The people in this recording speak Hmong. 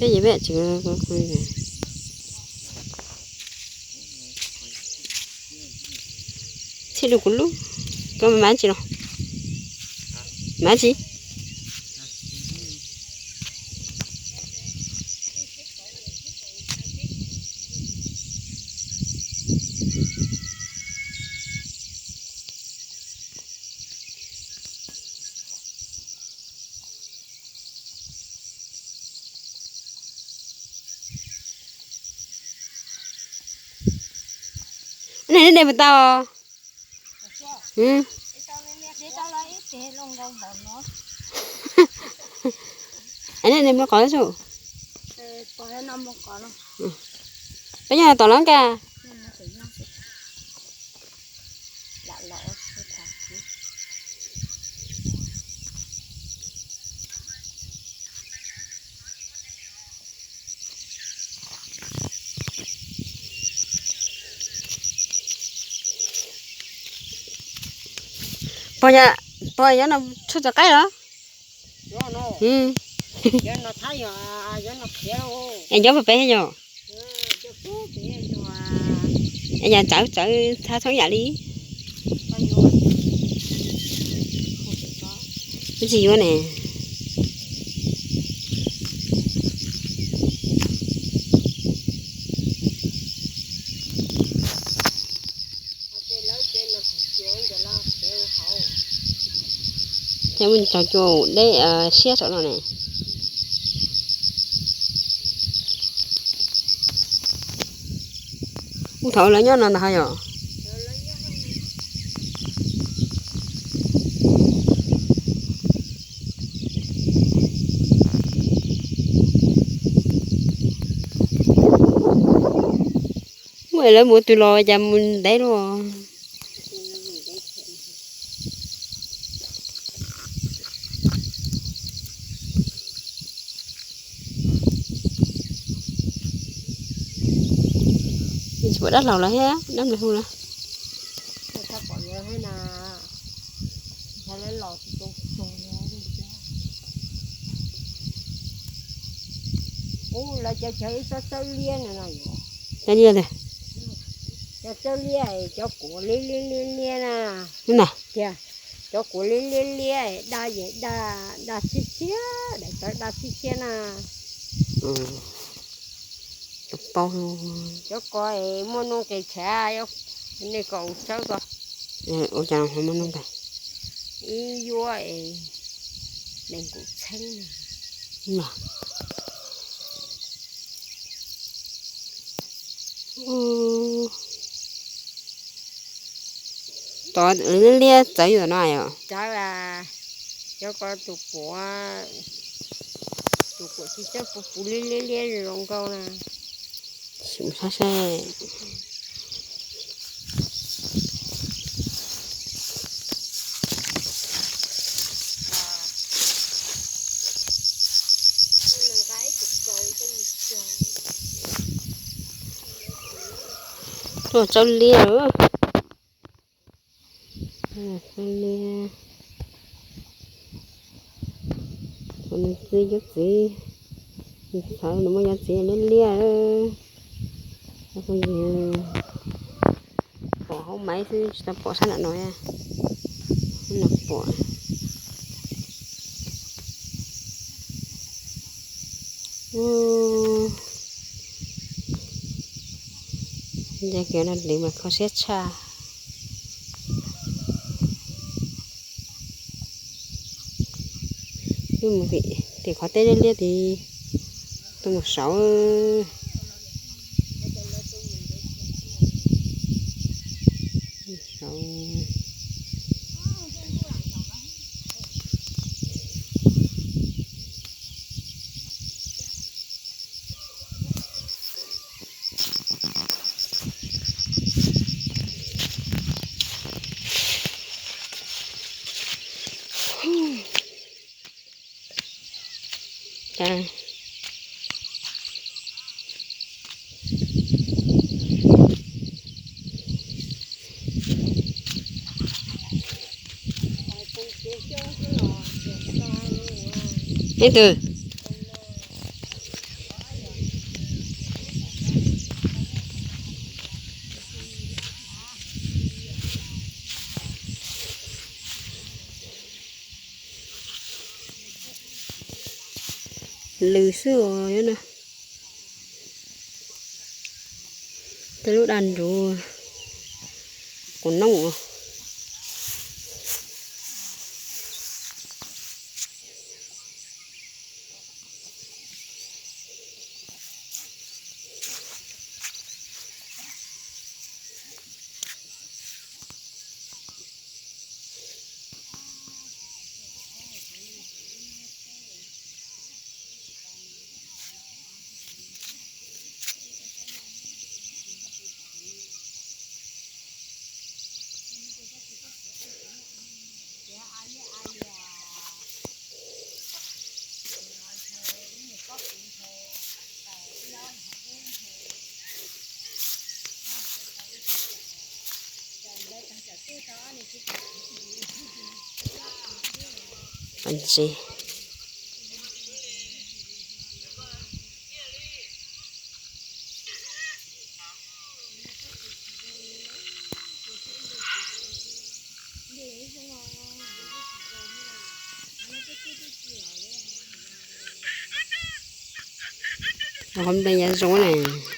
Peb yim peb tsis, txhij lub kuv lub, koj mas tsis los, mas tsis. Nej de puas tau? Nej de nplooj qos xwb. Peb nyob tom los kag. Pog, pog, yog no tshuaj txaws qaib los? Es nyob pem yog? Es yam txawv txawv txhab thoob yam li. Tsis yuav ne. Ces mus txog cua deb siab saum no ne. Ub, thaum lawv nyob no ntag yom. Ua lawv mus tus los cas mus ntev luaj. Tsis pom dab laug lawm thiab, dab nplawg hu na. Ub, lawv cov chaw ib tsob txawb liab no no yom. Cov liab tiag. Cov txawb liab, cov kuav liab liab liab liab na. Ub na. Tiag, cov kuav liab liab liab, daj yam daj, daj txhib txhiab, daim tawv daj txhib txhiab na. Cov ko muaj nuj nqis thiab, nej kom ua txawb ko. Ua cas muaj nuj nqis? Ib yuav es nees nkaum txheeb. Tod liab txawv yus no yom. Txawv, cov ko tus kuav, tus kuav tsis txawb puv puv liab liab liab zoo nkauj na. Saib saib. Tuaj txawb liab lawm. Txawb liab. Nws txiv, cov txiv, nws txhawv nws muaj cov txiv liab liab. Pom hauv maiv xwb tsis tau pom sab nram no. No pom. Ua, nce kiag no li mas kho siab tshaj. Wb mus tim qhov teb liab liab tid, tuaj mus saud. Neb twg? Lws xwb os no. Tej lub daj nruv qus nooj. Ntsis. Qhov nplees yav zoov ne.